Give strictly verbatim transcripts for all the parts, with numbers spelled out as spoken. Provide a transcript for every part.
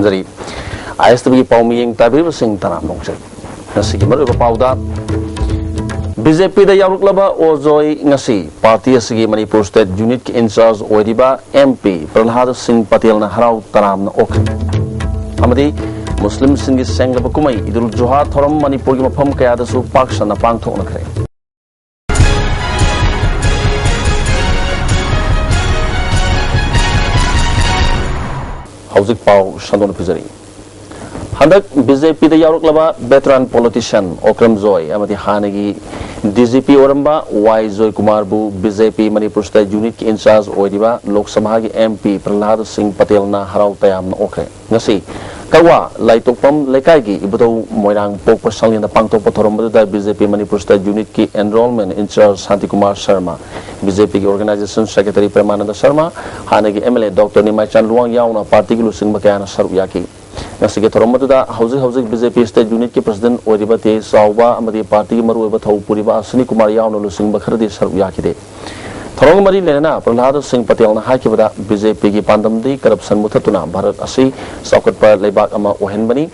ꯖꯔꯤ꯫ ꯑꯥꯏ ꯑꯦꯁ ꯇꯤꯚꯤꯒꯤ ꯄꯥꯎꯃꯤꯌꯦꯡ ꯇꯥꯕꯤꯔꯤꯕꯁꯤꯡ ꯇꯔꯥꯝꯅ ꯑꯣꯛꯆꯔꯤ꯫ ꯉꯁꯤꯒꯤ ꯃꯔꯨꯑꯣꯏꯕ ꯄꯥꯎꯗ, ꯕꯤ ꯖꯦ ꯄꯤꯗ ꯌꯥꯎꯔꯛꯂꯕ ꯑꯣ ꯖꯣꯏ ꯉꯁꯤ ꯄꯥꯔꯇꯤ ꯑꯁꯤꯒꯤ ꯃꯅꯤꯄꯨꯔ ꯁ꯭ꯇꯦꯠ ꯌꯨꯅꯤꯠꯀꯤ ꯏꯟꯆꯥꯔꯖ ꯑꯣꯏꯔꯤꯕ ꯑꯦꯝ ꯄꯤ ꯄ꯭ꯔꯍꯂꯥꯗ ꯁꯤꯡ ꯄꯇꯦꯜꯅ ꯍꯔꯥꯎ ꯇꯔꯥꯝꯅ ꯑꯣꯛꯈ꯭ꯔꯦ꯫ ꯑꯃꯗꯤ ꯃꯨꯁꯂꯤꯝꯁꯤꯡꯒꯤ ꯁꯦꯡꯂꯕ ꯀꯨꯝꯍꯩ ꯏꯗꯨꯜ ꯖꯨꯍꯥ ꯊꯧꯔꯝ ꯃꯅꯤꯄꯨꯔꯒꯤ ꯃꯐꯝ ꯀꯌꯥꯗꯁꯨ ꯄꯥꯛ ꯁꯟꯅ ꯄꯥꯡꯊꯣꯛꯅꯈ꯭ꯔꯦ꯫ ꯍꯧꯖꯤꯛ ꯄꯥꯎ ꯁꯟꯗꯣꯛꯅ ꯄꯤꯖꯔꯤ꯫ ꯍꯟꯗꯛ ꯕꯤ ꯖꯦ ꯄꯤꯗ ꯌꯥꯎꯔꯛꯂꯕ veteran politician ꯑꯣꯀ꯭ꯔꯝ ꯖꯣꯏ ꯑꯃꯗꯤ ꯍꯥꯟꯅꯒꯤ ꯗꯤ ꯖꯤ ꯄꯤ ꯑꯣꯏꯔꯝꯕ ꯋꯥꯏ ꯖꯣꯏꯀꯨꯃꯥꯔꯕꯨ B J P Manipur state ꯌꯨꯅꯤꯠꯀꯤ in-charge ꯑꯣꯏꯔꯤꯕ ꯂꯣꯛ ꯁꯚꯥꯒꯤ ꯑꯦꯝ ꯄꯤ ꯄ꯭ꯔꯍꯂꯥꯗ ꯁꯤꯡ ꯄꯇꯦꯜꯅ ꯍꯔꯥꯎ ꯇꯌꯥꯝꯅ ꯑꯣꯛꯈ꯭ꯔꯦ꯫ ꯉꯁꯤ ꯀꯛꯋꯥ ꯂꯥꯏꯇꯣꯛꯄꯝ ꯂꯩꯀꯥꯏꯒꯤ ꯏꯕꯨꯙꯧ ꯃꯣꯏꯔꯥꯡ ꯄꯣꯛꯄ ꯁꯪꯂꯦꯟꯗ ꯄꯥꯡꯊꯣꯛꯄ ꯊꯧꯔꯝ ꯑꯗꯨꯗ B J P Manipur state ꯌꯨꯅꯤꯠꯀꯤ enrollment in charge Shantikumar Sharma, B J ꯄꯤꯒꯤ organization secretary ꯄ꯭ꯔꯦꯃꯥꯅꯟꯗ ꯁꯔꯃ, ꯍꯥꯟꯅꯒꯤ M L A doctor Nimaichan Luwang ꯌꯥꯎꯅ ꯄꯥꯔꯇꯤꯒꯤ ꯂꯨꯆꯤꯡꯕ ꯀꯌꯥꯅ ꯁꯔꯨꯛ ꯌꯥꯈꯤ꯫ ꯉꯁꯤꯒꯤ ꯊꯧꯔꯝ ꯑꯗꯨꯗ ꯍꯧꯖꯤꯛ ꯍꯧꯖꯤꯛ ꯕꯤ ꯖꯦ ꯄꯤ ꯁ꯭ꯇꯦꯠ ꯌꯨꯅꯤꯠꯀꯤ ꯄ꯭ꯔꯁꯤꯗꯦꯟꯠ ꯑꯣꯏꯔꯤꯕ ꯇꯦ ꯆꯥꯎꯕ ꯑꯃꯗꯤ ꯄꯥꯔꯇꯤꯒꯤ ꯃꯔꯨꯑꯣꯏꯕ ꯊꯧ ꯄꯨꯔꯤꯕ ꯑꯁ꯭ꯋꯤꯅꯤ ꯀꯨꯃꯥꯔ ꯌꯥꯎꯅ ꯂꯨꯆꯤꯡꯕ ꯈꯔꯗꯤ ꯁꯔꯨꯛ ꯌꯥꯈꯤꯗꯦ꯫ ꯊꯧꯔꯝꯒ ꯃꯔꯤ ꯂꯩꯅꯅ ꯄ꯭ꯔꯍꯂꯥꯗ ꯁꯤꯡ ꯄꯇꯦꯜꯅ ꯍꯥꯏꯈꯤꯕꯗ, ꯕꯤ ꯖꯦ ꯄꯤꯒꯤ ꯄꯥꯟꯗꯝꯗꯤ ꯀꯔꯞꯁꯟ ꯃꯨꯊꯠꯇꯨꯅ ꯚꯥꯔꯠ ꯑꯁꯤ ꯆꯥꯎꯈꯠꯄ ꯂꯩꯕꯥꯛ ꯑꯃ ꯑꯣꯏꯍꯟꯕꯅꯤ꯫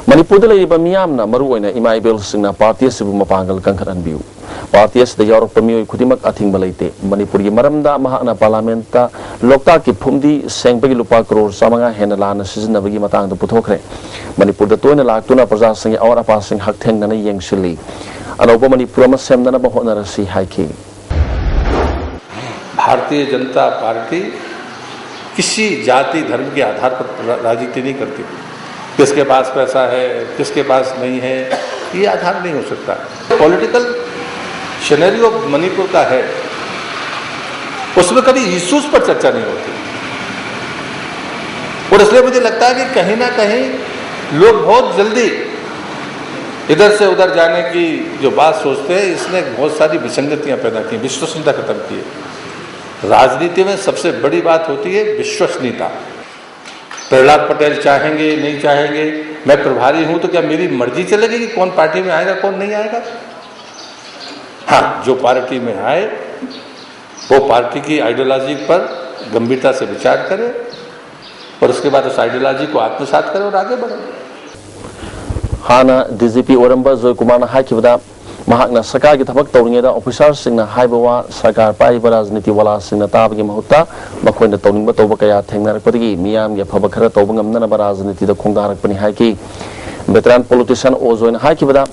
ꯃꯅꯤꯄꯨꯔꯗ ꯂꯩꯔꯤꯕ ꯃꯤꯌꯥꯝꯅ, ꯃꯔꯨꯑꯣꯏꯅ ꯏꯃꯥ ꯏꯕꯦꯜꯁꯤꯡꯅ ꯄꯥꯔꯇꯤ ꯑꯁꯤꯕꯨ ꯃꯄꯥꯡꯒꯜ ꯀꯟꯈꯠꯍꯟꯕꯤꯌꯨ꯫ ꯄꯥꯔꯇꯤ ꯑꯁꯤꯗ ꯌꯥꯎꯔꯛꯄ ꯃꯤꯑꯣꯏ ꯈꯨꯗꯤꯡꯃꯛ ꯑꯊꯤꯡꯕ ꯂꯩꯇꯦ꯫ ꯃꯅꯤꯄꯨꯔꯒꯤ ꯃꯔꯝꯗ ꯃꯍꯥꯛꯅ ꯄꯥꯔꯂꯥꯃꯦꯟꯠꯇ ꯂꯣꯛꯇꯥꯛꯀꯤ ꯐꯨꯝꯗꯤ ꯁꯦꯡꯕꯒꯤ ꯂꯨꯄꯥ ꯀꯔꯣꯔ ꯆꯥꯃꯉꯥ ꯍꯦꯟꯅ ꯂꯥꯟꯅ ꯁꯤꯖꯤꯟꯅꯕꯒꯤ ꯃꯇꯥꯡꯗ ꯄꯨꯊꯣꯛꯈ꯭ꯔꯦ꯫ ꯃꯅꯤꯄꯨꯔꯗ ꯇꯣꯏꯅ ꯂꯥꯛꯇꯨꯅ ꯄ꯭ꯔꯖꯥꯁꯤꯡꯒꯤ ꯑꯋꯥꯠ ꯑꯄꯥꯁꯤꯡ ꯍꯛꯊꯦꯡꯅꯅ ꯌꯦꯡꯁꯤꯜꯂꯤ꯫ ꯑꯅꯧꯕ ꯃꯅꯤꯄꯨꯔ ꯑꯃ ꯁꯦꯝꯅꯅꯕ ꯍꯣꯠꯅꯔꯁꯤ ꯍꯥꯏꯈꯤ꯫ भारतीय जनता पार्टी किसी जाति धर्म के आधार पर रा-, राजनीति नहीं करती। किसके पास पैसा है, किसके पास नहीं है, ये आधार नहीं हो सकता। पॉलिटिकल सिनेरियो मणिपुर का है, उसमें कभी इश्यूज पर चर्चा नहीं होती। और इसलिए मुझे लगता है कि कहीं ना कहीं लोग बहुत जल्दी इधर से उधर जाने की जो बात सोचते हैं, इसने बहुत सारी विसंगतियां पैदा की, विश्वसनीयता खत्म की है। राजनीति में सबसे बड़ी बात होती है विश्वसनीयता। प्रहलाद पटेल चाहेंगे, नहीं चाहेंगे, मैं प्रभारी हूं तो क्या मेरी मर्जी चलेगी कि कौन पार्टी में आएगा, कौन नहीं आएगा? हाँ, जो पार्टी में आए, वो पार्टी की आइडियोलॉजी पर गंभीरता से विचार करे। और उसके बाद उस आइडियोलॉजी को आत्मसात करें और आगे बढ़ें। ꯍꯥꯟꯅ ꯗꯤ ꯖꯤ ꯄꯤ ꯑꯣꯏꯔꯝꯕ ꯖꯣꯏ ꯀꯨꯃꯥꯔꯅ ꯍꯥꯏꯈꯤꯕꯗ, ꯃꯍꯥꯛꯅ ꯁꯔꯀꯥꯔꯒꯤ ꯊꯕꯛ ꯇꯧꯔꯤꯉꯩꯗ ꯑꯣꯐꯤꯁꯥꯔꯁꯤꯡꯅ ꯍꯥꯏꯕ ꯋꯥ ꯁꯔꯀꯥꯔ ꯄꯥꯏꯔꯤꯕ ꯔꯥꯖꯅꯤꯇꯤ ꯋꯥꯂꯥꯁꯤꯡꯅ ꯇꯥꯕꯒꯤ ꯃꯍꯨꯠꯇ ꯃꯈꯣꯏꯅ ꯇꯧꯅꯤꯡꯕ ꯇꯧꯕ ꯀꯌꯥ ꯊꯦꯡꯅꯔꯛꯄꯗꯒꯤ ꯃꯤꯌꯥꯝꯒꯤ ꯑꯐꯕ ꯈꯔ ꯇꯧꯕ ꯉꯝꯅꯅꯕ ꯔꯥꯖꯅꯤꯇꯤꯗ ꯈꯣꯡꯗꯥꯔꯛꯄꯅꯤ ꯍꯥꯏꯈꯤ꯫ ꯚꯦꯇꯔꯥꯟ ꯄꯣꯂꯤꯇꯤꯁꯤꯌꯥꯟ ꯑꯣ ꯖꯣꯏꯅ ꯍꯥꯏꯈꯤꯕꯗ,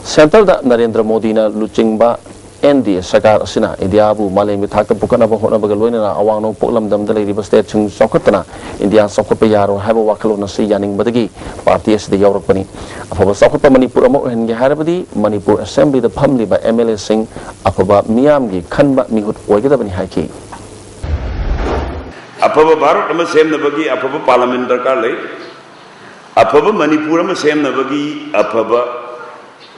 ꯁꯦꯟꯇꯔꯗ ꯅꯔꯦꯟꯗ꯭ꯔ ꯃꯣꯗꯤꯅ ꯂꯨꯆꯤꯡꯕ ꯑꯦꯟ ꯗꯤ ꯑꯦ ꯁꯔꯀꯥꯔ ꯑꯁꯤꯅ ꯏꯟꯗꯤꯌꯥꯕꯨ ꯃꯥꯂꯦꯝꯒꯤ ꯊꯥꯛꯇ ꯄꯨꯈꯠꯅꯕ ꯍꯣꯠꯅꯕꯒ ꯂꯣꯏꯅꯅ ꯑꯋꯥꯡ ꯅꯣꯡꯄꯣꯛ ꯂꯝꯗꯝꯗ ꯂꯩꯔꯤꯕ ꯁ꯭ꯇꯦꯠꯁꯤꯡ ꯆꯥꯎꯈꯠꯇꯅ ꯏꯟꯗꯤꯌꯥ ꯆꯥꯎꯈꯠꯄ ꯌꯥꯔꯣꯏ ꯍꯥꯏꯕ ꯋꯥꯈꯜꯂꯣꯟ ꯑꯁꯤ ꯌꯥꯅꯤꯡꯕꯗꯒꯤ ꯄꯥꯔꯇꯤ ꯑꯁꯤꯗ ꯌꯥꯎꯔꯛꯄꯅꯤ꯫ ꯑꯐꯕ ꯆꯥꯎꯈꯠꯄ ꯃꯅꯤꯄꯨꯔ ꯑꯃ ꯑꯣꯏꯍꯟꯒꯦ ꯍꯥꯏꯔꯕꯗꯤ ꯃꯅꯤꯄꯨꯔ ꯑꯦꯁꯦꯝꯕ꯭ꯂꯤꯗ ꯐꯝꯂꯤꯕ ꯑꯦꯝ ꯑꯦꯜ ꯑꯦꯁꯤꯡ ꯑꯐꯕ ꯃꯤꯌꯥꯝꯒꯤ ꯈꯟꯕ ꯃꯤꯍꯨꯠ ꯑꯣꯏꯒꯗꯕꯅꯤ ꯍꯥꯏꯈꯤ꯫ ꯑꯐꯕ ꯚꯥꯔꯠ ꯑꯃ ꯁꯦꯝꯅꯕꯒꯤ ꯑꯐꯕ ꯄꯥꯔꯂꯥꯃꯦꯟ ꯗꯔꯀꯥꯔ ꯂꯩ꯫ ꯑꯐꯕ ꯃꯅꯤꯄꯨꯔ ꯑꯃ ꯁꯦꯝꯅꯕꯒꯤ ꯑꯐꯕ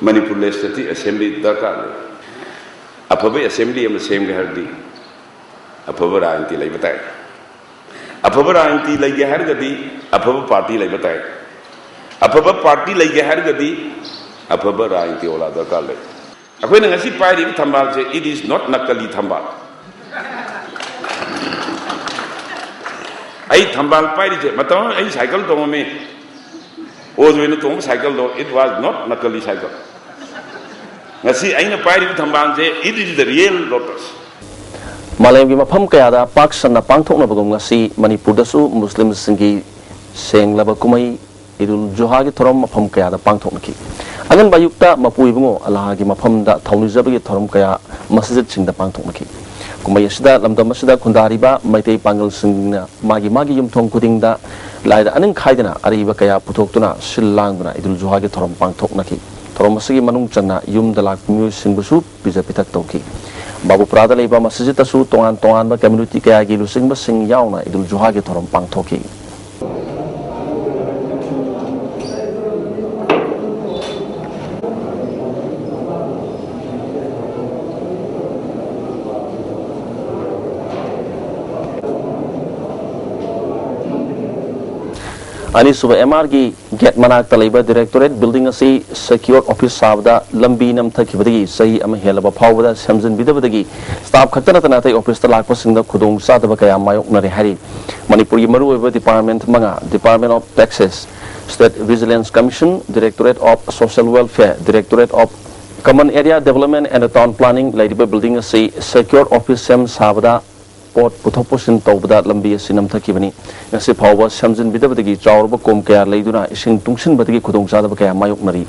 ꯃꯅꯤꯄꯨꯔ ꯂꯦꯖꯤꯁꯂꯦꯇꯤꯚ ꯑꯦꯁꯦꯝꯕ꯭ꯂꯤ ꯗꯔꯀꯥꯔ ꯂꯩ꯫ ꯑꯐꯕ ꯑꯦꯁꯦꯝꯕ꯭ꯂꯤ ꯑꯃ ꯁꯦꯝꯒꯦ ꯍꯥꯏꯔꯗꯤ ꯑꯐꯕ ꯔꯥꯖꯅꯤꯇꯤ ꯂꯩꯕ ꯇꯥꯏ꯫ ꯑꯐꯕ ꯔꯥꯖꯅꯤꯇꯤ ꯂꯩꯒꯦ ꯍꯥꯏꯔꯒꯗꯤ ꯑꯐꯕ ꯄꯥꯔꯇꯤ ꯂꯩꯕ ꯇꯥꯏ꯫ ꯑꯐꯕ ꯄꯥꯔꯇꯤ ꯂꯩꯒꯦ ꯍꯥꯏꯔꯒꯗꯤ ꯑꯐꯕ ꯔꯥꯖꯅꯤꯇꯤ ꯋꯥꯂꯥ ꯗꯔꯀꯥꯔ ꯂꯩ꯫ ꯑꯩꯈꯣꯏꯅ ꯉꯁꯤ ꯄꯥꯏꯔꯤꯕ ꯊꯝꯕꯥꯜꯁꯦ, it is not ꯅꯀꯂꯤ ꯊꯝꯕꯥꯜ꯫ ꯑꯩ ꯊꯝꯕꯥꯜ ꯄꯥꯏꯔꯤꯁꯦ, ꯃꯇꯝ ꯑꯃ ꯑꯩ ꯁꯥꯏꯀꯜ ꯇꯣꯡꯉꯝꯃꯤ꯫ ꯑꯣꯖ ꯑꯣꯏꯅ ꯇꯣꯡꯕ ꯁꯥꯏꯀꯜꯗꯣ, it was not ꯅꯀꯂꯤ ꯁꯥꯏꯀꯜ꯫ ꯉꯁꯤ ꯑꯩꯅ ꯄꯥꯏꯔꯤꯕ ꯊꯝꯕꯥꯜꯁꯦ, it is the real lotus꯫ ꯃꯥꯂꯦꯝꯒꯤ ꯃꯐꯝ ꯀꯌꯥꯗ ꯄꯥꯛ ꯁꯟꯅ ꯄꯥꯡꯊꯣꯛꯅꯕꯒꯨꯝ ꯉꯁꯤ ꯃꯅꯤꯄꯨꯔꯗꯁꯨ ꯃꯨꯁꯂꯤꯝꯁꯤꯡꯒꯤ ꯁꯦꯡꯂꯕ ꯀꯨꯝꯍꯩ ꯏꯗꯨꯜ ꯖꯨꯍꯥꯒꯤ ꯊꯧꯔꯝ ꯃꯐꯝ ꯀꯌꯥꯗ ꯄꯥꯡꯊꯣꯛꯅꯈꯤ꯫ ꯑꯉꯟꯕ ꯑꯌꯨꯛꯇ ꯃꯄꯨ ꯏꯕꯨꯡꯉꯣ ꯑꯜꯂꯥꯍꯒꯤ ꯃꯐꯝꯗ ꯊꯧꯅꯤꯖꯕꯒꯤ ꯊꯧꯔꯝ ꯀꯌꯥ ꯃꯁꯖꯤꯗꯁꯤꯡꯗ ꯄꯥꯡꯊꯣꯛꯅꯈꯤ꯫ ꯀꯨꯝꯍꯩ ꯑꯁꯤꯗ ꯂꯝꯗꯝ ꯑꯁꯤꯗ ꯈꯨꯟꯗꯥꯔꯤꯕ ꯃꯩꯇꯩ ꯄꯥꯉꯜꯁꯤꯡꯅ ꯃꯥꯒꯤ ꯃꯥꯒꯤ ꯌꯨꯝꯊꯣꯡ ꯈꯨꯗꯤꯡꯗ ꯂꯥꯏꯗ ꯑꯅꯤꯡ ꯈꯥꯏꯗꯅ ꯑꯔꯩꯕ ꯀꯌꯥ ꯄꯨꯊꯣꯛꯇꯨꯅ ꯁꯤꯜ ꯂꯥꯡꯗꯨꯅ ꯏꯗꯨꯜ ꯖꯨꯍꯥꯒꯤ ꯊꯧꯔꯝ ꯄꯥꯡꯊꯣꯛꯅꯈꯤ꯫ ꯊꯧꯔꯝ ꯑꯁꯤꯒꯤ ꯃꯅꯨꯡ ꯆꯟꯅ ꯌꯨꯝꯗ ꯂꯥꯛꯄ ꯃꯤꯑꯣꯏꯁꯤꯡꯕꯨꯁꯨ ꯄꯤꯖ ꯄꯤꯊꯛ ꯇꯧꯈꯤ꯫ ꯕꯥꯕꯨꯄꯨꯔꯥꯗ ꯂꯩꯕ ꯃꯁꯖꯤꯗ ꯑꯁꯨ ꯇꯣꯉꯥꯟ ꯇꯣꯉꯥꯟꯕ ꯀꯝꯃ꯭ꯌꯨꯅꯤꯇꯤ ꯀꯌꯥꯒꯤ ꯂꯨꯆꯤꯡꯕꯁꯤꯡ ꯌꯥꯎꯅ ꯏꯗꯨꯜ ꯖꯨꯍꯥꯒꯤ ꯊꯧꯔꯝ ꯄꯥꯡꯊꯣꯛꯈꯤ꯫ ꯑꯅꯤꯁꯨꯕ ꯑꯦꯝ ꯑꯥꯔꯒꯤ ꯒꯦꯠ ꯃꯅꯥꯛꯇ ꯂꯩꯕ ꯗꯤꯔꯦꯛꯇꯣꯔꯦꯠ ꯕꯤꯜꯗꯤꯡ ꯑꯁꯤ ꯁꯦꯀ꯭ꯌꯣꯔ ꯑꯣꯐꯤꯁ ꯁꯥꯕꯗ ꯂꯝꯕꯤ ꯅꯝꯊꯈꯤꯕꯗꯒꯤ ꯆꯍꯤ ꯑꯃ ꯍꯦꯜꯂꯕ ꯐꯥꯎꯕꯗ ꯁꯦꯝꯖꯤꯟꯕꯤꯗꯕꯗꯒꯤ ꯁ꯭ꯇꯥꯐ ꯈꯛꯇ ꯅꯠꯇꯅ ꯑꯇꯩ ꯑꯣꯐꯤꯁꯇ ꯂꯥꯛꯄꯁꯤꯡꯗ ꯈꯨꯗꯣꯡ ꯆꯥꯗꯕ ꯀꯌꯥ ꯃꯥꯌꯣꯛꯅꯔꯦ ꯍꯥꯏꯔꯤ꯫ ꯃꯅꯤꯄꯨꯔꯒꯤ ꯃꯔꯨꯑꯣꯏꯕ ꯗꯤꯄꯥꯔꯠꯃꯦꯟꯠ ꯃꯉꯥ, Department of Taxes, State Vigilance Commission, Directorate of Social Welfare, Directorate of Common Area Development and Town Planning ꯂꯩꯔꯤꯕ ꯕꯤꯜꯗꯤꯡ ꯑꯁꯤ ꯁꯦꯀ꯭ꯌꯣꯔ ꯑꯣꯐꯤꯁ ꯁꯦꯝ ꯁꯥꯕꯗ ꯄꯣꯠ ꯄꯨꯊꯣꯛ ꯄꯨꯁꯤꯟ ꯇꯧꯕꯗ ꯂꯝꯕꯤ ꯑꯁꯤ ꯅꯝꯊꯈꯤꯕꯅꯤ꯫ ꯉꯁꯤ ꯐꯥꯎꯕ ꯁꯦꯝꯖꯤꯟꯕꯤꯗꯕꯗꯒꯤ ꯆꯥꯎꯔꯕ ꯀꯣꯝ ꯀꯌꯥ ꯂꯩꯗꯨꯅ ꯏꯁꯤꯡ ꯇꯨꯡꯁꯤꯟꯕꯗꯒꯤ ꯈꯨꯗꯣꯡꯆꯥꯗꯕ ꯀꯌꯥ ꯃꯥꯌꯣꯛꯅꯔꯤ꯫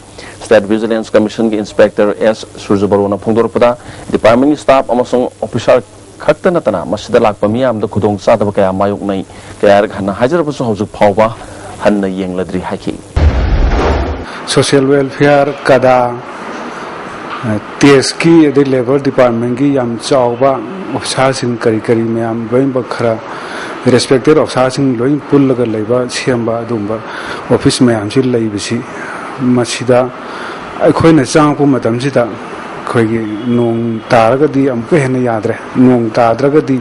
ꯁ꯭ꯇꯦꯠ ꯚꯤꯖꯤꯂꯦꯟꯁ ꯀꯃꯤꯁꯟꯒꯤ ꯏꯟꯁꯄꯦꯛꯇꯔ ꯑꯦꯁ ꯁꯨꯔꯖꯕꯔꯣꯅ ꯐꯣꯡꯗꯣꯔꯛꯄꯗ, ꯗꯤꯄꯥꯔꯠꯃꯦꯟꯒꯤ ꯁ꯭ꯇꯥꯐ ꯑꯃꯁꯨꯡ ꯑꯣꯐꯤꯁꯥꯔ ꯈꯛꯇ ꯅꯠꯇꯅ ꯃꯁꯤꯗ ꯂꯥꯛꯄ ꯃꯤꯌꯥꯝꯗ ꯈꯨꯗꯣꯡꯆꯥꯗꯕ ꯀꯌꯥ ꯃꯥꯌꯣꯛꯅꯩ꯫ ꯀꯌꯥꯔꯛ ꯍꯟꯅ ꯍꯥꯏꯖꯔꯕꯁꯨ ꯍꯧꯖꯤꯛ ꯐꯥꯎꯕ ꯍꯟꯅ ꯌꯦꯡꯂꯗ꯭ꯔꯤ ꯍꯥꯏꯈꯤ꯫ ꯁꯣꯁꯤꯌꯦꯜ ꯋꯦꯜꯐꯤꯌꯥꯔ, ꯀꯗꯥ, ꯇꯦꯛꯁꯀꯤ, ꯑꯗꯩ ꯂꯦꯕꯔ ꯗꯤꯄꯥꯔꯠꯃꯦꯟꯒꯤ ꯌꯥꯝ ꯆꯥꯎꯕ ꯑꯣꯐꯤꯁꯥꯔꯁꯤꯡ, ꯀꯔꯤ ꯀꯔꯤ ꯃꯌꯥꯝ ꯂꯣꯏꯅꯃꯛ ꯈꯔ ꯔꯦꯁꯄꯦꯛꯇꯦꯠ ꯑꯣꯐꯤꯁꯥꯔꯁꯤꯡ ꯂꯣꯏ ꯄꯨꯜꯂꯒ ꯂꯩꯕ, ꯁꯦꯝꯕ ꯑꯗꯨꯒꯨꯝꯕ ꯑꯣꯐꯤꯁ ꯃꯌꯥꯝꯁꯤ ꯂꯩꯕꯁꯤ, ꯃꯁꯤꯗ ꯑꯩꯈꯣꯏꯅ ꯆꯪꯉꯛꯄ ꯃꯇꯝꯁꯤꯗ ꯑꯩꯈꯣꯏꯒꯤ ꯅꯣꯡ ꯇꯥꯔꯒꯗꯤ ꯑꯃꯨꯛꯀ ꯍꯦꯟꯅ ꯌꯥꯗ꯭ꯔꯦ, ꯅꯣꯡ ꯇꯥꯗ꯭ꯔꯒꯗꯤ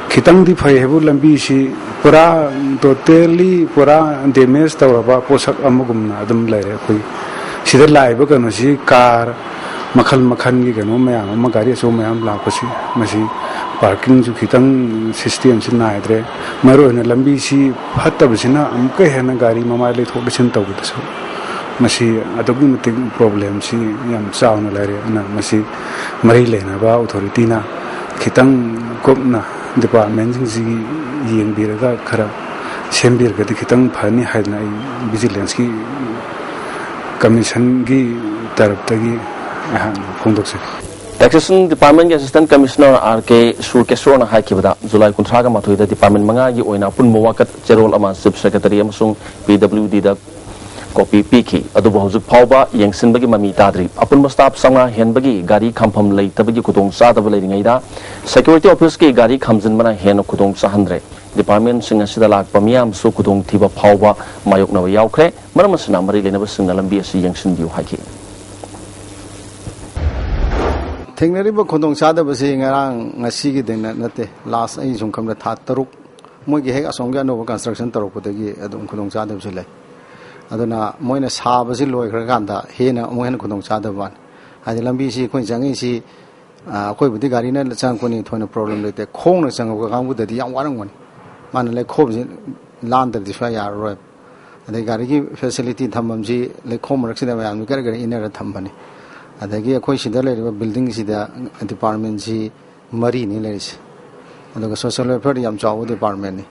ꯈꯤꯇꯪꯗꯤ ꯐꯩ ꯍꯥꯏꯕꯨ, ꯂꯝꯕꯤꯁꯤ ꯄꯨꯔꯥ ꯇꯣꯇꯦꯜꯂꯤ ꯄꯨꯔꯥ ꯗꯦꯃꯦꯖ ꯇꯧꯔꯕ ꯄꯣꯠꯁꯛ ꯑꯃꯒꯨꯝꯅ ꯑꯗꯨꯝ ꯂꯩꯔꯦ꯫ ꯑꯩꯈꯣꯏ ꯁꯤꯗ ꯂꯥꯛꯏꯕ ꯀꯩꯅꯣꯁꯤ, ꯀꯥꯔ ꯃꯈꯜ ꯃꯈꯜꯒꯤ ꯀꯩꯅꯣ ꯃꯌꯥꯝ ꯑꯃ, ꯒꯥꯔꯤ ꯑꯆꯧꯕ ꯃꯌꯥꯝ ꯂꯥꯛꯄꯁꯤ, ꯃꯁꯤ ꯄꯥꯔꯀꯤꯡꯁꯨ ꯈꯤꯇꯪ ꯁꯤꯁꯇꯦꯝꯁꯤ ꯅꯥꯏꯗ꯭ꯔꯦ꯫ ꯃꯔꯨꯑꯣꯏꯅ ꯂꯝꯕꯤꯁꯤ ꯐꯠꯇꯕꯁꯤꯅ ꯑꯃꯨꯛꯀ ꯍꯦꯟꯅ ꯒꯥꯔꯤ ꯃꯃꯥꯏ ꯂꯩꯊꯣꯛ ꯂꯩꯁꯤꯟ ꯇꯧꯕꯗꯁꯨ ꯃꯁꯤ ꯑꯗꯨꯛꯀꯤ ꯃꯇꯤꯛ ꯄ꯭ꯔꯣꯕ꯭ꯂꯦꯝꯁꯤ ꯌꯥꯝ ꯆꯥꯎꯅ ꯂꯩꯔꯦ꯫ ꯑꯗꯨꯅ ꯃꯁꯤ ꯃꯔꯤ ꯂꯩꯅꯕ ꯑꯣꯊꯣꯔꯤꯇꯤꯅ ꯈꯤꯇꯪ ꯀꯨꯞꯅ ꯗꯤꯄꯥꯔꯠꯃꯦꯟꯁꯤꯡꯁꯤꯒꯤ ꯌꯦꯡꯕꯤꯔꯒ ꯈꯔ ꯁꯦꯝꯕꯤꯔꯒꯗꯤ ꯈꯤꯇꯪ ꯐꯅꯤ ꯍꯥꯏꯗꯅ ꯑꯩ ꯚꯤꯖꯤꯂꯦꯟꯁꯀꯤ ꯀꯃꯤꯁꯟꯒꯤ ꯇꯔꯞꯇꯒꯤ ꯑꯩꯍꯥꯛꯅ ꯐꯣꯡꯗꯣꯛꯆꯔꯤ꯫ ꯇꯦꯛꯁꯦꯁꯟ ꯗꯤꯄꯥꯔꯠꯃꯦꯟꯒꯤ ꯑꯦꯁꯤꯁꯇꯦꯟꯠ ꯀꯃꯤꯁꯅꯔ ꯑꯥꯔ ꯀꯦ ꯁꯨꯔꯀꯦꯁꯣꯔꯅ ꯍꯥꯏꯈꯤꯕꯗ, ꯖꯨꯂꯥꯏ ꯀꯨꯟꯊ꯭ꯔꯥꯒ ꯃꯥꯊꯣꯏꯗ ꯗꯤꯄꯥꯔꯠꯃꯦꯟ ꯃꯉꯥꯒꯤ ꯑꯣꯏꯅ ꯑꯄꯨꯟꯕ ꯋꯥꯀꯠ ꯆꯦꯔꯣꯜ ꯑꯃ ꯆꯤꯐ ꯁꯦꯀ꯭ꯔꯦꯇꯔꯤ ꯑꯃꯁꯨꯡ ꯄꯤ ꯗꯕ꯭ꯂꯤꯎ ꯗꯤꯗ ꯀꯣꯄꯤ ꯄꯤꯈꯤ꯫ ꯑꯗꯨꯕꯨ ꯍꯧꯖꯤꯛ ꯐꯥꯎꯕ ꯌꯦꯡꯁꯤꯟꯕꯒꯤ ꯃꯃꯤ ꯇꯥꯗ꯭ꯔꯤ꯫ ꯑꯄꯨꯟꯕ ꯁ꯭ꯇꯥꯐ ꯆꯥꯝꯃꯉꯥ ꯍꯦꯟꯕꯒꯤ ꯒꯥꯔꯤ ꯈꯥꯝꯐꯝ ꯂꯩꯇꯕꯒꯤ ꯈꯨꯗꯣꯡꯆꯥꯗꯕ ꯂꯩꯔꯤꯉꯩꯗ, ꯁꯦꯀ꯭ꯌꯨꯔꯤꯇꯤ ꯑꯣꯐꯤꯁꯀꯤ ꯒꯥꯔꯤ ꯈꯥꯝꯖꯤꯟꯕꯅ ꯍꯦꯟꯅ ꯈꯨꯗꯣꯡ ꯆꯥꯍꯟꯗ꯭ꯔꯦ꯫ ꯗꯤꯄꯥꯔꯠꯃꯦꯟꯁꯤꯡ ꯑꯁꯤꯗ ꯂꯥꯛꯄ ꯃꯤꯌꯥꯝꯁꯨ ꯈꯨꯗꯣꯡꯊꯤꯕ ꯐꯥꯎꯕ ꯃꯥꯌꯣꯛꯅꯕ ꯌꯥꯎꯈ꯭ꯔꯦ꯫ ꯃꯔꯝ ꯑꯁꯤꯅ ꯃꯔꯤ ꯂꯩꯅꯕꯁꯤꯡꯅ ꯂꯝꯕꯤ ꯑꯁꯤ ꯌꯦꯡꯁꯤꯟꯕꯤꯌꯨ ꯍꯥꯏꯈꯤ꯫ ꯊꯦꯡꯅꯔꯤꯕ ꯈꯨꯗꯣꯡꯆꯥꯗꯕꯁꯤ ꯉꯔꯥꯡ ꯉꯁꯤꯒꯤꯗ ꯅꯠꯇꯦ, ꯂꯥꯁ ꯑꯩ ꯁꯨꯝ ꯈꯟꯕꯗ ꯊꯥ ꯇꯔꯨꯛ ꯃꯣꯏꯒꯤ ꯍꯦꯛ ꯑꯁꯣꯝꯒꯤ ꯑꯅꯧꯕ ꯀꯟꯁꯇ꯭ꯔꯛꯁꯟ ꯇꯧꯔꯛꯄꯗꯒꯤ ꯑꯗꯨꯝ ꯈꯨꯗꯣꯡꯆꯥꯗꯕꯁꯤ ꯂꯩ꯫ ꯑꯗꯨꯅ ꯃꯣꯏꯅ ꯁꯥꯕꯁꯤ ꯂꯣꯏꯈ꯭ꯔꯀꯥꯟꯗ ꯍꯦꯟꯅ ꯑꯃꯨꯛ ꯍꯦꯟꯅ ꯈꯨꯗꯣꯡꯆꯥꯗꯕ ꯋꯥꯅꯤ꯫ ꯍꯥꯏꯗꯤ ꯂꯝꯕꯤꯁꯤ ꯑꯩꯈꯣꯏꯅ ꯆꯪꯉꯛꯏꯁꯤ, ꯑ, ꯑꯩꯈꯣꯏꯕꯨꯗꯤ ꯒꯥꯔꯤꯅ ꯆꯪꯉꯛꯄꯅꯤ, ꯊꯣꯏꯅ ꯄ꯭ꯔꯣꯕ꯭ꯂꯦꯝ ꯂꯩꯇꯦ꯫ ꯈꯣꯡꯅ ꯆꯪꯉꯛꯄ ꯀꯥꯡꯕꯨꯗꯗꯤ ꯌꯥꯝ ꯋꯥꯔꯝꯒꯅꯤ꯫ ꯃꯥꯅ ꯂꯩꯈꯣꯝꯁꯤ ꯂꯥꯟꯗ꯭ꯔꯗꯤ ꯁꯨꯡꯌꯥ ꯌꯥꯔꯔꯣꯏ꯫ ꯑꯗꯩ ꯒꯥꯔꯤꯒꯤ ꯐꯦꯁꯤꯂꯤꯇꯤ ꯊꯝꯐꯝꯁꯤ ꯂꯩꯈꯣꯝ ꯃꯔꯛꯁꯤꯗ ꯃꯌꯥꯝꯁꯤ ꯀꯔꯤ ꯀꯔꯤ ꯏꯟꯅꯔ ꯊꯝꯕꯅꯤ꯫ ꯑꯗꯒꯤ ꯑꯩꯈꯣꯏ ꯁꯤꯗ ꯂꯩꯔꯤꯕ ꯕꯤꯜꯗꯤꯡꯁꯤꯗ ꯗꯤꯄꯥꯔꯠꯃꯦꯟꯁꯤ ꯃꯔꯤꯅꯤ ꯂꯩꯔꯤꯁꯦ꯫ ꯑꯗꯨꯒ ꯁꯣꯁꯤꯌꯦꯜ ꯋꯦꯜꯐꯤꯌꯔꯗꯤ ꯌꯥꯝ ꯆꯥꯎꯕ ꯗꯤꯄꯥꯔꯠꯃꯦꯟꯅꯤ꯫